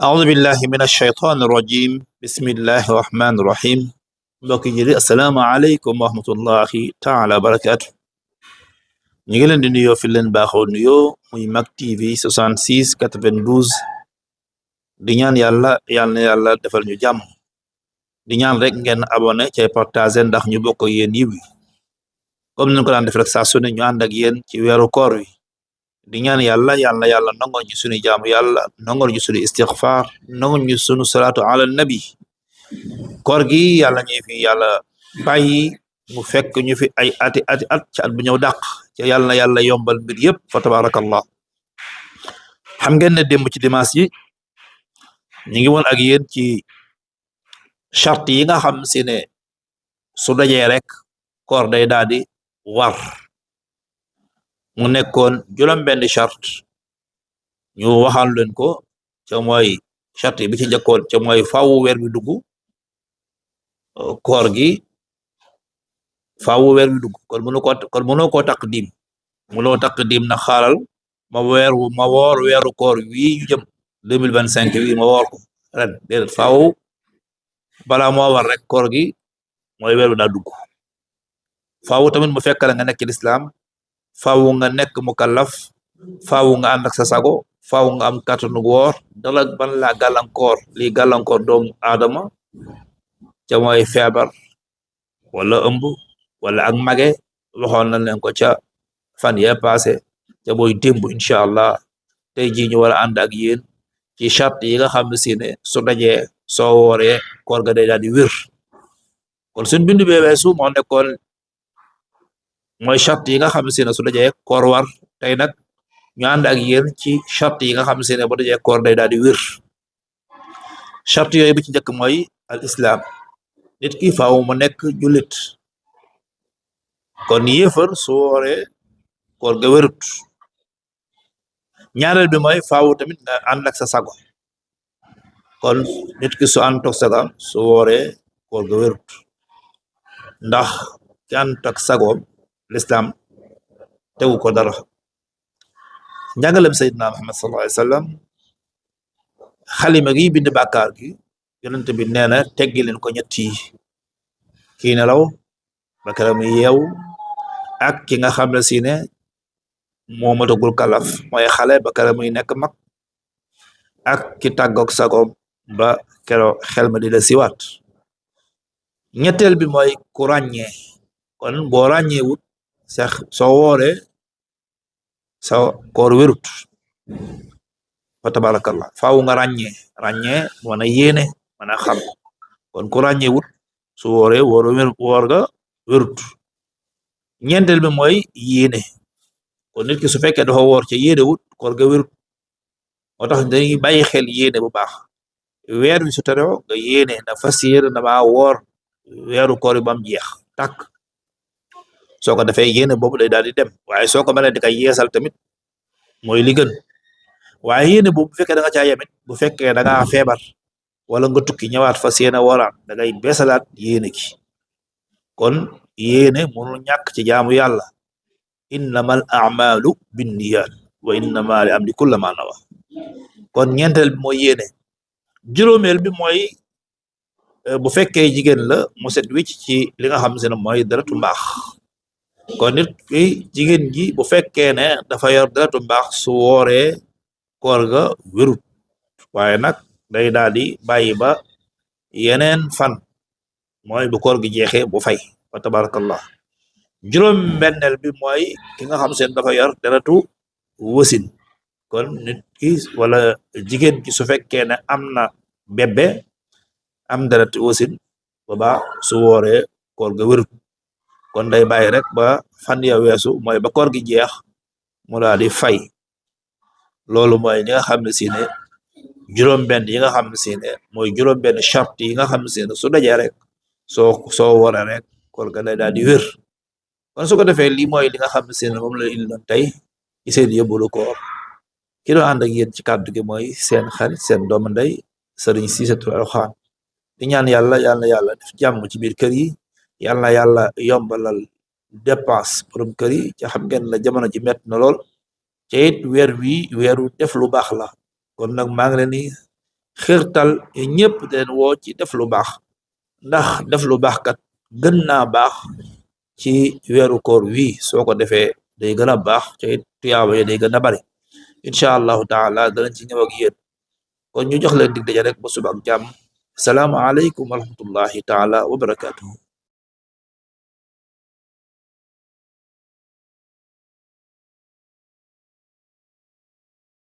أعوذ بالله من الشيطان الرجيم بسم الله الرحمن الرحيم mbokk yi di asalaamaaleykum wa rahmatullahi taala wa barakaatu ñu ngi leen di nuyoo fi leen baaxoo nuyoo muy Mak TV 66 92 di ñaan yàlla defal ñu jàmm di ñaan rek ngeen abonné cay partager ndax ñu bokk yéen yiw yi comme nañ ko daan def rek saa su ne ñu ànd ak yéen ci weeru koor wi di ñaan yàlla nangol ñu sunu jaamu yàlla nangol ñu sunu istighfar nangol ñu sunu salaatu ala nabi koor gi yàlla ñuy fi yàlla bàyyi mu fekk ñu fi ay ati at ci at bu ñëw dàq ci yàlla yombal mbir yëpp fa tabarakallah xam ngeen ne démb ci dimanche yi ñu ngi woon ak yéen ci charte yi nga xam si ne su dajee rek koor day daal di war mu nekkoon juróom-benn charte ñu waxal leen ko ca mooy charte bi ci njëkkoon ca mooy faawu weer bi dugg koor gi faawu weer bi dugg kon mënoo koo taqdim mënoo taqdim na xaaral ma woor weeru koor wii ñu jëm 2025 wi ma woor ko ren déedéet faawu balaa moo war rek koor gi mooy weer bi daa dugg faawu tamit mu fekk la nga nekk ci lislaam faawu nga nekk mukallaf faawu nga ànd ak sa sago faawu nga am kàttanu woor dala ban laa gàllankoor lii gàllankoor doomu aadama ca mooy feebar wala ëmb wala ak mage waxoon nañ leen ko ca fan yee passé ca booy démb incha allah tey jii ñu war a ànd ak yéen ci charte yi nga xam ne si ne su dajee soo wooree koor ga day daal di wér kon suñ bindu bee weesu moo nekkoon mooy charte yi nga xam ne si ne su dajee koor war tey nag ñu ànd ak yéen ci charte yi nga xam ne si ne bu dajee koor day daal di wér charte yooyu bi ci njëkk mooy al islam nit ki faaw mu nekk jullit kon yéefar su wooree koor ga wérut ñaareel bi mooy faaw tamit nga ànd ak sa sago kon nit ki su ànd ak sagam su wooree koor ga wérut ndax ki ànd ak sagoom l'islam tegu ko dara njàngalem Seydina Muhammad sallallahu alayhi wa sallam xalima gi bind bàkkaar gi yonent bi nee na teggi leen ko ñett yi kii nelaw ba keroog muy yeew ak ki nga xam ne si ne moo matagul kalaf mooy xale ba keroog muy nekk mag ak ki tàggoog sagoom ba keroog xel ma di la siwaat ñetteel bi mooy ku ràññee kon boo ràññeewut sax soo wooree sa koor wérut fa tabarakallah faaw nga ràññee mën a yéene mën a xam kon ku ràññeewut su wooree woor ga wérut ñeenteel bi mooy yéene kon nit ki su fekkee dafa woor ca yéene wut koor ga wérut moo tax dañuy bàyyi xel yéene bu baax weer wi su teroo nga yéene na fas yéene na maa woor weeru koor yi bam jeex tàkk soo ko defee yéene boobu day daal di dem waaye soo ko mënee di koy yeesal tamit mooy li gën waaye yéene boobu bu fekkee da nga caa yemit bu fekkee da ngaa feebar wala nga tukki ñëwaat fas yéene wooraat da ngay beesalaat yéene ki kon yéene mënul ñàkk ci jaamu yàlla innamal a'malu binniyat wa innama li abdi kulli ma nawa kon ñeenteel bi mooy yéene juróomeel bi mooy bu fekkee jigéen la mu set wicc ci li nga xam ne mooy deretu mbaax kon nit ki jigéen ji bu fekkee ne dafa yor deretu mbaax su wooree koor ga wérut waaye nag day daal di bàyyi ba yeneen fan mooy bu koor gi jeexee bu fay fa tabarakallah juróom benneel bi mooy ki nga xam seen dafa yor deretu wasin kon nit ki wala jigéen ki su fekkee ne am na bébé am deretu wasin baba su wooree koor ga wérut kon day bàyyi rek ba fan ya weesu mooy ba koor gi jeex mu daal di fay loolu mooy li nga xam ne si ne juróom-benn yi nga xam ne si ne mooy juróom-benn charte yi nga xam ne si ne su dajee rek soo waree rek koor ga day daal di wér kon su ko defee lii mooy li nga xam ne si ne moom la indi doon tey ci seen yóbbalu koor ki doon ànd ak yéen ci kàddu gi mooy seen xarit seen doomu ndey Sëriñ Cissé Touré Alxuraan di ñaan yàlla def jàmm ci biir kër yi yàlla yombalal dépense borom kër yi ca xam ngeen la jamono ji metti na lool te it weer wi weeru def lu baax la kon nag maa ngi leen di xirtal ñëpp den woo ci def lu baax ndax def lu baax kat gën naa baax ci weeru koor wi soo ko defee day gën a baax te tuyaaba yi day gën a bari incha allahu taala danañ ci ñëw ak yéen kon ñu jox leen dig daje rek ba suba ak jàmm salaamu aleykum wa rahmatullahi taala wa barakatuhu